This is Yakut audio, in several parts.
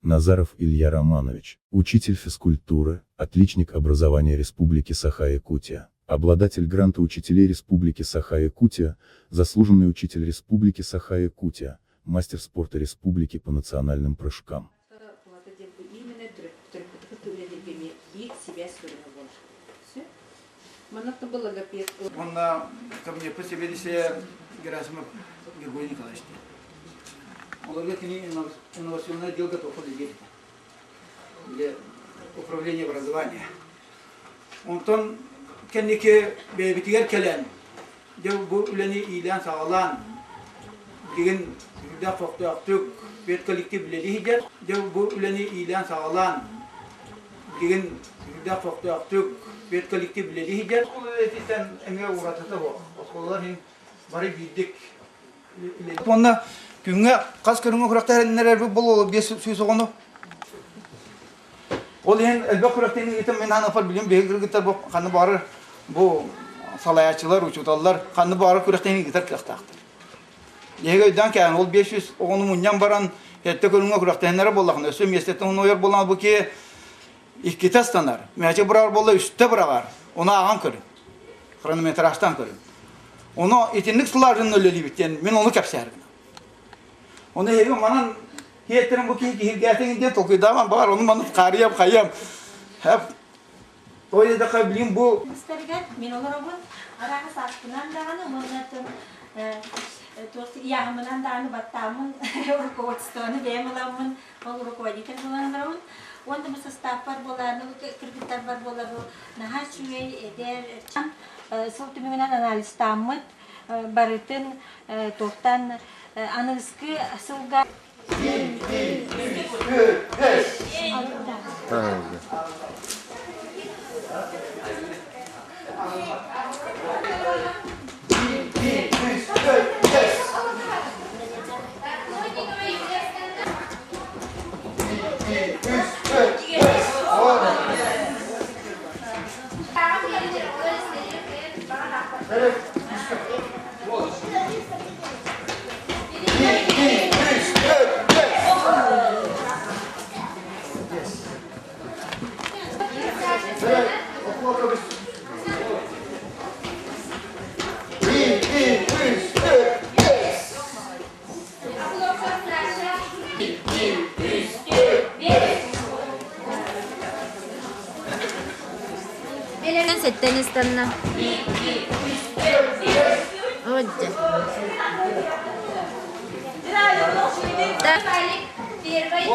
Назаров Илья Романович, учитель физкультуры, отличник образования Республики Саха-Якутия, обладатель гранта учителей Республики Саха-Якутия, заслуженный учитель Республики Саха-Якутия, мастер спорта Республики по национальным прыжкам. Уонна кабинеппыт сэбиэдиссэйэ Герасимов Григорий Николаевич диэн. Олорго кини инновационное отделга туохха үлэлиир этэ. Или управление образования. Онтон кэнники бэйэбитигэр кэлэн, дьэ бу үлэни иилээн-саҕалаан, билигин сүрдээх көхтөөхтүк педколлектив үлэлии сылдьар. Дьэ бу үлэни иилээн-саҕалаан, билигин сүрдээх көхтөөхтүк педколлектив үлэлии сылдьар. Оскуола үлэтиттэн эмиэ уратыта суох. Оскуолалар иһин бары биирдик Уонна күҥҥэ хас көрүҥҥэ күрэхтэһиннэрэрбит буолуо 500 оҕону. Ол иһин элбэх күрэхтэһиини ыытан мин ханыпар билим биһиги кыргыттар бу ханна баҕарар бу салайааччылар, учууталлар ханна баҕарар күрэхтэһиини ыытар кыахтаахтар. Биһиги өйдөөн кээн ол 500 оҕону мунньан баран сэттэ көрүҥҥэ күрэхтэһиннэрэ буоллахына өссө миэстэтин онойор буоллаҕына бу киһи иккитэ астанар. Мээчик быраҕар буолла үстэ быраҕар. Ону ааҕан көрүн. Хронометражтаан көрүн. Ону итинник сылаажын үлэлиибит диэн мин ону кэпсээрбин. Ону эһиги манан хиэттерин бу киһи киһиргээтиҥ диэн толкуйдааман баҕар ону маны хаарыйам хайыам. Той эдэхэ билин бу Мистэригэр мин олоробун арааһы сааспынан даҕаны уонна туох ыйааһыммынан даҕаны баттааммын руководствоны бэйэм ыламмын ол руководитель буолан олоробун уонна бу састааппар буолааны кыргыттарбар буола бу наһаа үчүгэй эдэр сыл түмүгүнэн анализтааммыт барытын туохтан аныгыскы сылга Сэттэн ыстанна. Одь. Первый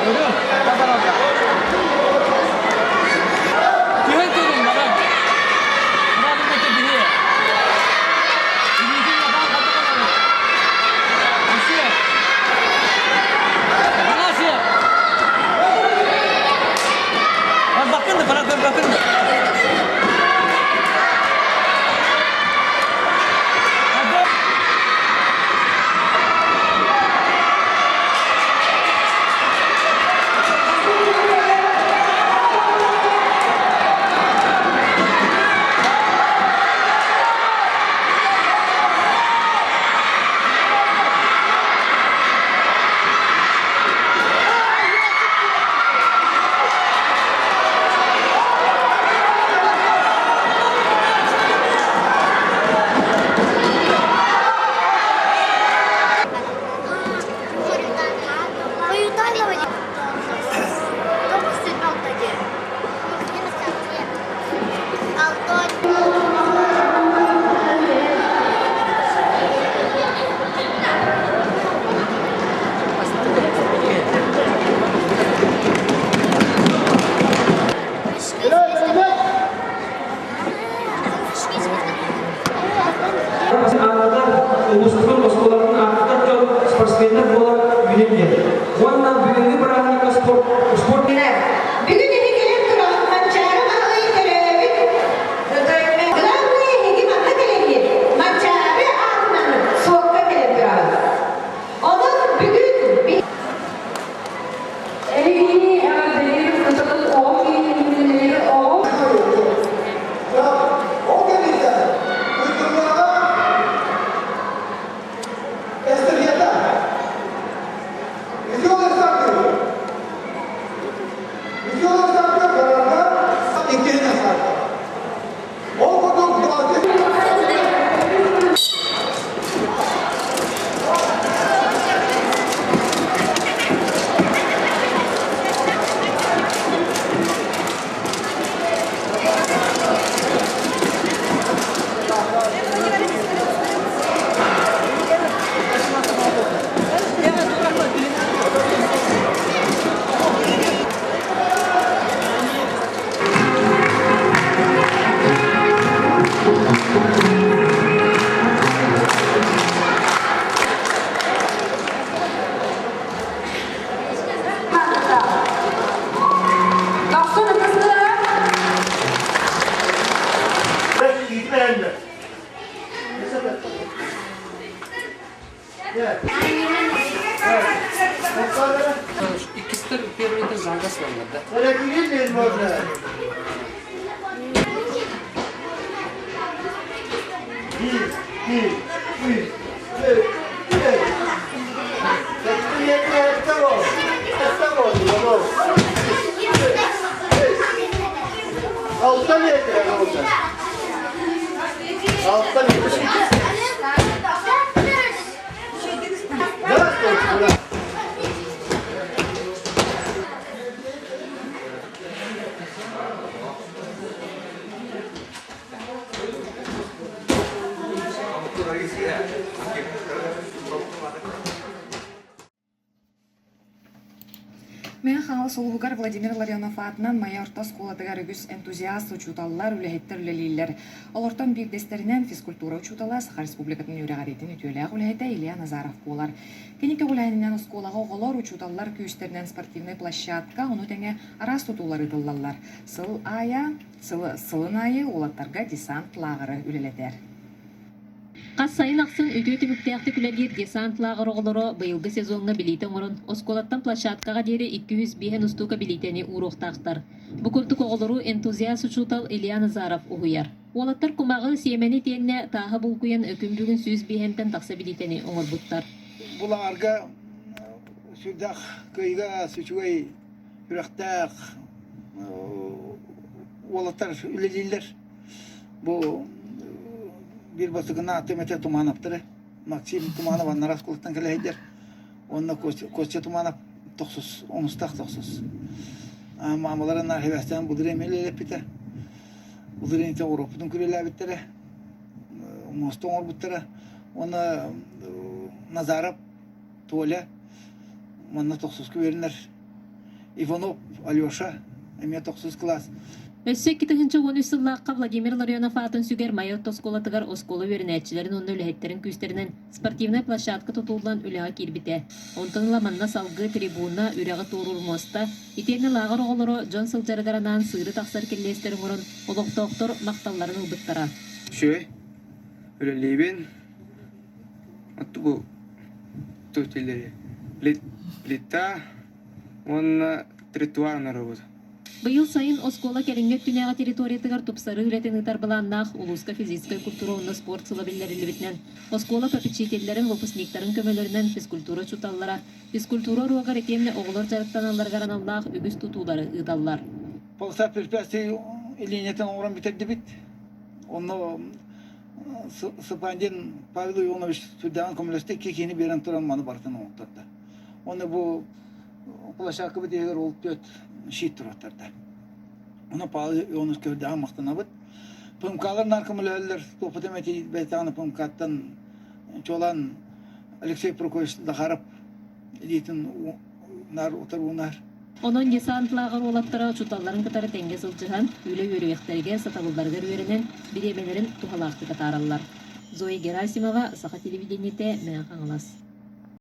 Түһэн көрүҥ, баран. Мына биһи. Илиитин лапаан хатык олорор. Асия. Асия. Bakın da, bırakın, bakın da. Улууспутун оскуолатын ааттатар дьон спортсменнар буолан үүнэн диэн. Уонна бүгүҥҥү бырааһынньыкка спорт спорт Бүгүн эһи кэлэн туран Манчаары Маһалай төрөөбүт главное эһиги манна кэлэҥҥит Манчаары аатынан суокка кэлэн тураҕыт. Онон бүгүн Эһигини эҕэрдэлиир ытык оҕо киинин оҕо Ол кэнниттэн ыытыллыаҕа эстафета. Веселые старты. Веселые старты барарга иккиһинэн старта. Ол курдук Дохсун ытыстыра. Иккистер первыйдыр заңға сыландар да. Алта метр oldu. Алта метр. Да, Мэҥэ Хаҥалас улууһугар Владимир Ларионов аатынан Майа орто оскуолатыгар үгүс энтузиаст учууталлар, үлэһиттэр үлэлииллэр. Олортон биирдэстэринэн физкультура учуутала, Саха Республикатын үөрэҕириитин үтүөлээх үлэһитэ Илья Назаров буолар. Кини көҕүлээһининэн оскуолаҕа оҕолор, учууталлар күүстэринэн спортивнай площадка, ону тэҥэ араас тутуулар ыытыллаллар. Сыл аайы, сылын аайы уолаттарга десант лааҕыры үлэлэтэр. Хас сайын ахсын үтүө түмүктээхтик үлэлиир десант лааҕыр оҕолоро быйылгы сезоҥҥа билиитэ оҥорон, оскуолаттан площадкаҕа диэри 205 устуука билиитэни ууруохтаахтар. Бу курдук оҕолору энтузиаст учуутал Илья Назаров уһуйар. Уолаттар кумаҕы, сиэмэни итиэннэ тааһы булкуйан өкүм бүгүн 105-тэн тахса билиитэни оҥорбуттар. Бу лааҕырга сүрдээх кыайыгас, үчүгэй үрэхтээх уолаттар үлэлииллэр. Бу биир бастакына аттым этэ Тумановтары. Максим Туманов аннара оскуолаттан кэлэ сылдьар. Уонна Костя Туманов тохсус, омустаах тохсус. Маамалара наар хибээстээн былырыын эмиэ үлэлэппитэ. Былырыын ити уруокпутун күрүөлээбиттэрэ, муоста оҥорбуттара. Уонна Назаров Толя манна тохсуска үөрэнэр. Иванов Алеша эмиэ тохсус кылаас. Өссө 2013 сыллаахха Владимир Ларионов аатын сүгэр Майа орто оскуолатыгар оскуола үөрэнээччилэрин уонна үлэһиттэрин күүстэринэн спортивнай площадка тутуллан үлэҕэ киирбитэ. Онтон ыла манна салгыы трибуна, үрэҕи туоруур муоста, итиэннэ лааҕыр оҕолоро дьон сылдьарыгар анаан сыыры тахсар киллиэстэри оҥорон олохтоохтор махталларын ылбыттара. Үчүгэй, үлэлиибин. Оттугу тутилери плита уонна тротуар оҥоробут. Быйыл сайын оскуола кэлиҥҥи өттүнээҕи территориятыгар тупсарыы үлэтин ыытар былааннаах улууска физическэй культура уонна спорт сыла биллэриллибитинэн, оскуола попечителлэрин, выпускниктарын көмөлөрүнэн физкультура учууталлара физкультура уруогар итиэннэ оҕолор дьарыктаналларыгар аналлаах үгүс тутуулары ыыталлар. Полоса препятствий линиятын оҥорон бүтэрдибит. Онно Сыпандин Павел Ионович сүрдээҕин көмөлөстө, икки киһини биэрэн туран маны барытын оҥоттордо. Уонна бу площадкабыт иһигэр ол түөрт щит туруоттарда. Ону Павел Ионович көрдөҕө махтанабыт. ПМК-лар наар көмөлөһөллөр, туохпут эмэ тиийбэтэҕинэ ПМК-ттан чуолаан Алексей Прокопьевич Захаров илиитин наар утары уунар. Онон десант лааҕыр уолаттара учууталларын кытары тэҥҥэ сылдьыһан, үлэ үөрүйэхтэригэр, сатабылларыгар үөрэнэн, бириэмэлэрин туһалаахтык атаараллар. Зоя Герасимова, Саха телевидениетэ, Мэҥэ Хаҥалас.